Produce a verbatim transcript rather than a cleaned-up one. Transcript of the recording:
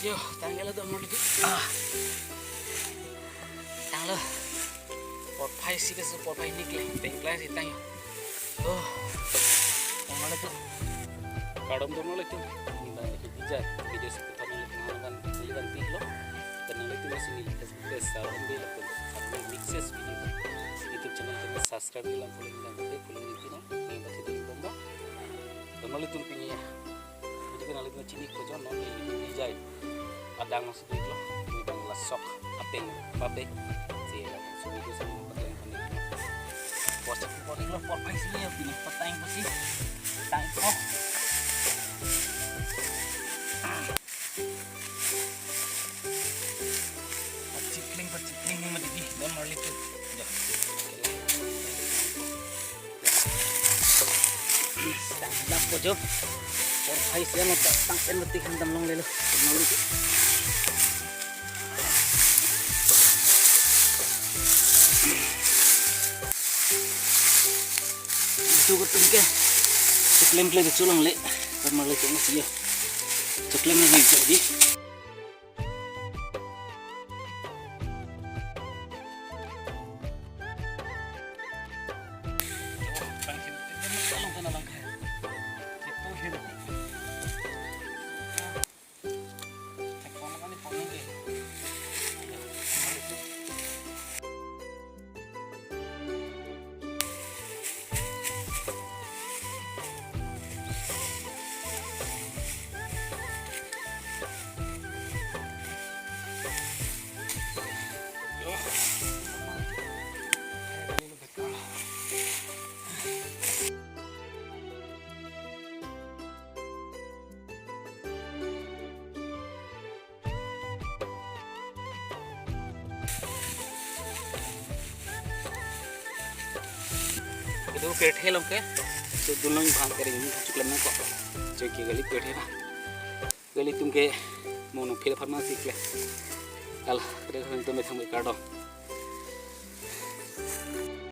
Yo, tanglo don marli tu. Ah. Tanglo. Porphai si keso, porphai ni kle, pengkla si tang yo. Oh. Don marli tu. Kardom don marli tu. Ni ba ki bija video si kuthan ni kan ni kan tilo. Kenal itu masih ni kes kes salam dia lah. Kami mixes video. YouTube channel kami subscribe lang, follow lang, follow lang. Ni ba kita bomba. Don marli tu pini ya. Jadi kenal itu chini ko jon non ni bijai. Adang masuk dulu. Ni bang lasok ateng pape. Si lasok itu sama pateng panik. Bos aku panik lo, porphai si ya, pini pateng pasi. Tang po. Pachikling, pachikling ni mati di, don marli tu. Ya. Tang dap ko jo. Porphai si ano ta tang en mati han dam longlelo. Don marli tu. Itu ko tungke. Chiklem kle kecho longle. Don marli tu masih ya. Chiklem ni kecho di. Kedo pirthe long ke, so dunlong bang kering ni chiklem nangkok. Choi ke kali pirthe ba. Kali atum ke mono phil pharma si kle. Kal, kre kre atum methang kardom.